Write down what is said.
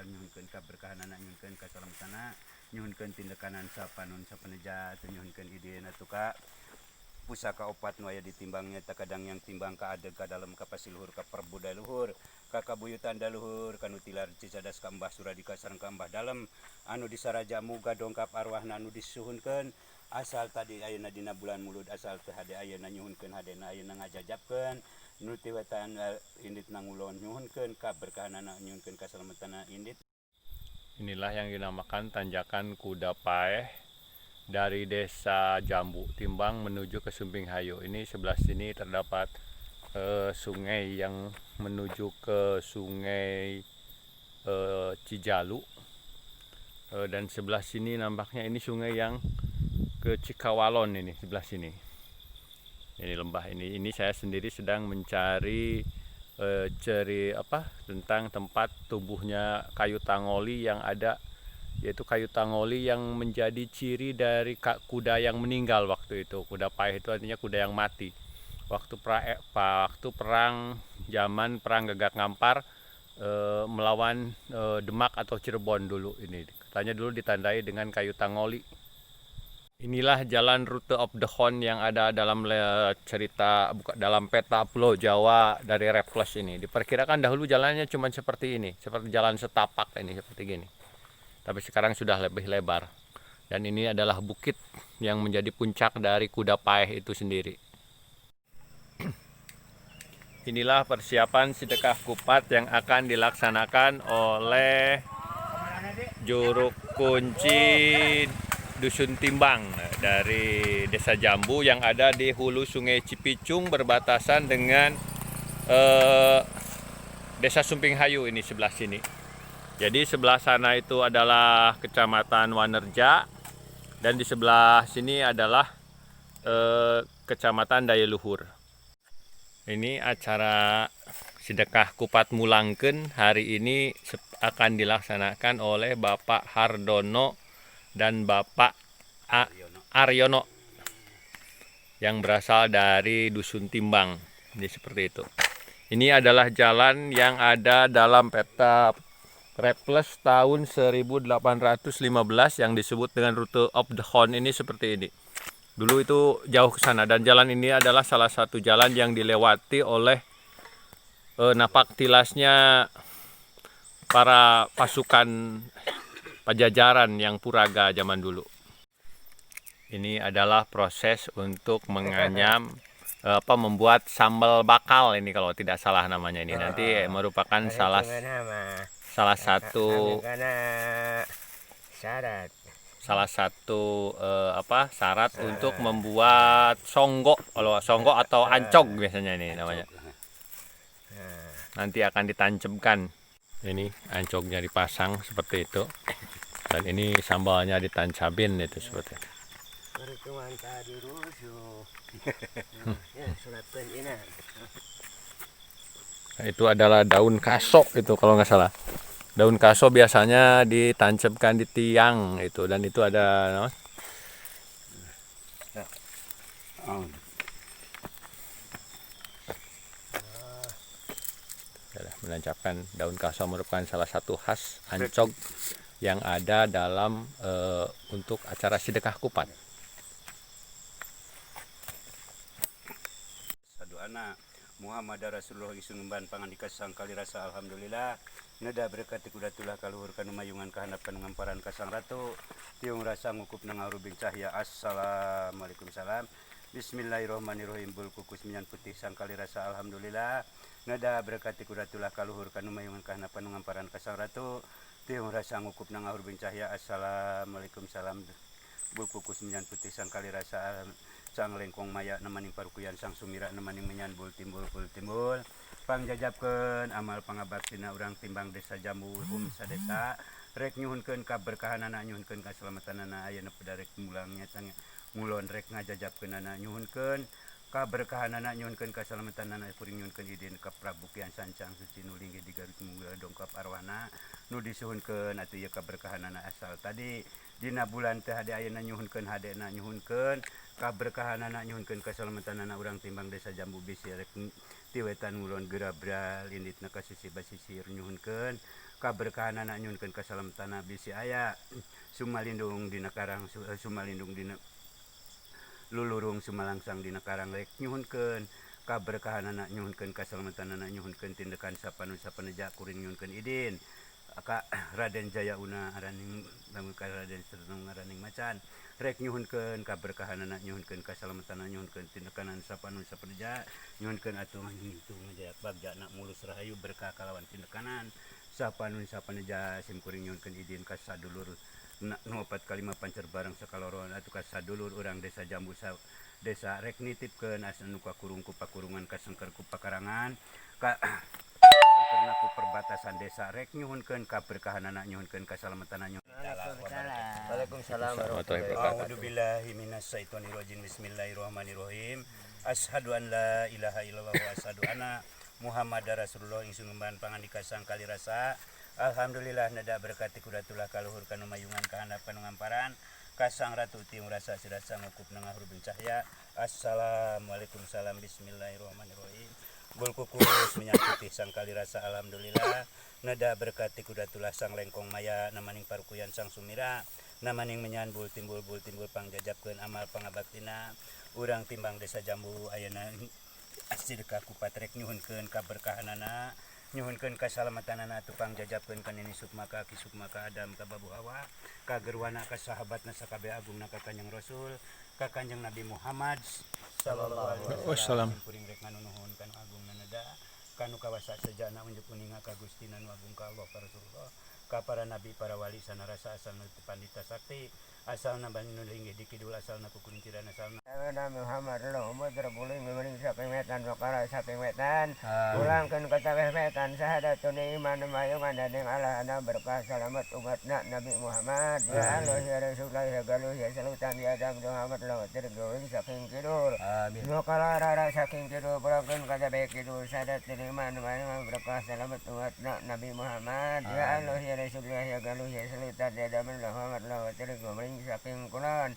Nyuhunkeun kaberkahanana, nyuhunkeun kasalametana, nyuhunkeun tindekanan sapanon sapaneja atuh, nyuhunkeun idin atuh ka pusaka opat nu aya ditimbangnya ta kadang yang timbang ka adeg ka dalem ka pasiluhur ka perbuda luhur ka kabuyutan daluhur ka nu tilar Cicadas ka Mbah Suradika sareng ka Mbah Dalem anu disaraja muga dongkap arwahna anu disuhunkeun asal tadi ayeuna dina bulan Mulud asal teu hade ayeuna nyuhunkeun hadena ayeuna ngajajabkeun nu ti wetan indit nangulon nyuhunkeun kaberkahanana, nyuhunkeun kasalametana indit. Inilah yang dinamakan tanjakan Kuda Paeh dari Desa Jambu Timbang menuju ke Sumpinghayu. Ini sebelah sini terdapat sungai yang menuju ke Sungai Cijalu, dan sebelah sini nampaknya ini sungai yang ke Cikawalon ini sebelah sini. Ini lembah ini. Ini saya sendiri sedang mencari tentang tempat tumbuhnya kayu tangoli yang ada, yaitu kayu tangoli yang menjadi ciri dari kuda yang meninggal waktu itu. Kuda paeh itu artinya kuda yang mati. Waktu perang, zaman perang Gagak Ngampar melawan Demak atau Cirebon dulu ini. Katanya dulu ditandai dengan kayu tangoli. Inilah jalan rute of the Horn yang ada dalam cerita, buka, dalam peta Pulau Jawa dari Raffles ini. Diperkirakan dahulu jalannya cuma seperti ini, seperti jalan setapak ini, seperti gini. Tapi sekarang sudah lebih lebar. Dan ini adalah bukit yang menjadi puncak dari Kuda Paeh itu sendiri. Inilah persiapan sedekah kupat yang akan dilaksanakan oleh juru kunci Dusun Timbang dari Desa Jambu yang ada di hulu Sungai Cipicung berbatasan dengan Desa Sumpinghayu ini sebelah sini. Jadi sebelah sana itu adalah Kecamatan Wanerja dan di sebelah sini adalah Kecamatan Dayaluhur. Ini acara sedekah kupat mulangkeun hari ini akan dilaksanakan oleh Bapak Hardono dan Bapak Aryono yang berasal dari Dusun Timbang. Ini seperti itu. Ini adalah jalan yang ada dalam peta Raffles tahun 1815 yang disebut dengan rute of the Horn ini seperti ini. Dulu itu jauh ke sana dan jalan ini adalah salah satu jalan yang dilewati oleh napak tilasnya para pasukan Pajajaran yang puraga zaman dulu. Ini adalah proses untuk menganyam membuat sambal bakal ini kalau tidak salah namanya ini. Nanti merupakan salah satu syarat untuk membuat songgo, kalau songgo atau ancog biasanya ini namanya. Nanti akan ditancapkan. Ini ancognya dipasang seperti itu. Dan ini sambalnya ditancapin itu seperti itu. Nah, itu adalah daun kaso itu kalau nggak salah. Daun kaso biasanya ditancapkan di tiang itu, dan itu ada menancapkan daun kaso merupakan salah satu khas ancog yang ada dalam untuk acara sedekah kupat. Saduana Muhammad Rasulullah isun ngemban pangandika sangkali rasa alhamdulillah neda berkat kudatullah kaluhur kanu mayungan kahandap kanu ngamparan ka Sang Ratu tiung rasa ngukup nangarubing cahya. Assalamualaikum salam. Bismillahirrahmanirrahim. Bul kukus minyan putih sangkali rasa alhamdulillah neda berkat kudatullah kaluhur kanu mayungan kahandap kanu ngamparan ka Sang Ratu tiung rasa ngukup nangarubing cahya. Assalamualaikum salam. Bul kukus minyan putih sangkali rasa sang lengkong maya nemaning parukuyan sang sumira nemaning menyan bul timbul bul timbul pangjajabkeun amal pangabaktina urang Timbang Desa Jambu hum sadesa rek nyuhunkeun kaberkahanana nyuhunkeun kaselamatanana ayeuna pada rek mulangnya tang ngulon rek ngajajabkeunana nyuhunkeun kaberkahanana nyuhunkeun kaselamatanana kuring nyuhunkeun idin ka Prabu Kian Sancang Suci nu linggih di Garut Munggul dongkap arwana nu disuhunkeun atuh ieu kaberkahanana asal tadi dina bulan teh hade ayeuna nyuhunkeun hadena nyuhunkeun kaberkahanana nyuhunkeun kaselamatanana urang Timbang Desa Jambu bisi rek ti wetan ngulon geura bral inditna ka sisi basisir nyuhunkeun Kaberkahanana nyuhunkeun kasalametana bisi aya sumalindung dina karang sumalindung dina lulurung sumalangsang dina karang rek nyuhunkeun kaberkahanana nyuhunkeun kasalametanana nyuhunkeun tindekan sapanu sapaneja kuring nyuhunkeun idin ka Raden Jaya Una araning lamun ka Raden Sertung araning macan rek nyuhunkeun kaberkahanana nyuhunkeun kasalametanana nyuhunkeun tindekanan sapanu sapaneja nyuhunkeun atuh ngitung ngajaya bagjana mulus rahayu berkah kalawan tindekanan sapanu sapaneja sim kuring nyuhunkeun idin ka sadulur nu opat kalima pancer bareng sakaloroan atuh ka sadulur urang desa Jambu sa desa rek nitipkeun asa nu kakurung ku pakurungan kasengker ku pakarangan ka karena ku perbatasan desa rek nyuhunkeun kaberkahanana nyuhunkeun kasalametanana. Waalaikumsalam warahmatullahi wabarakatuh. A'udzubillahi minasyaitonirrajim. Bismillahirrahmanirrahim. Asyhadu an la ilaha illallah wa asyhadu anna Muhammadar Rasulullah. Ingsun ngumbahan pangandika sang kalirasa. Alhamdulillah neda berkati kudatullah kaluhur kanu mayungan kahandap kanu ngamparan kasang ratu tiung rasa sirasa ngukup nengah rubin cahya. Assalamualaikum salam. Bismillahirrahmanirrahim. Bul kukus minyak putih sang kalirasa. Alhamdulillah neda berkati kudatullah sang lengkong maya namaning parukuyan sang sumira namaning menyan bul timbul pangjajapkeun amal pangabaktina urang timbang desa Jambu ayeuna sedekah kupat rek nyuhunkeun kaberkahanana nyuhunkeun kasalamatanana tupang jajapkeun ka Nini Sukma ka Ki Sukma ka Adam ka Babu Hawa ka gerwana ka sahabatna sakabeh agungna ka Kanjeng Rasul ka Kanjeng Nabi Muhammad sallallahu alaihi wasallam. Kuring rek nganunuhun kanu agungna neda kanu kawasa sejana unjuk uninga ka Gusti nu agung ka Allah ka Rasulullah ka para nabi para wali sanarasa asalna pandita sakti asalna banyu linggih di kidul asalna kukulinciran asalna Nabi Muhammad Allahumma darbuling mimaning saping wetan wakara saping wetan ulangkeun ka taweh wetan sahadatun iman mayungan dening Allah ana berkah salamet umatna Nabi Muhammad ya Allah ya Rasulullah ya Galuh ya Salutan ya Adam Muhammad lawat tergawing saking kidul amin wakara rara saking kidul ulangkeun ka taweh kidul sahadatun iman mayungan berkah salamet umatna Nabi Muhammad ya Allah ya Rasulullah ya Galuh ya Salutan ya Adam Muhammad lawat tergawing saking kulon.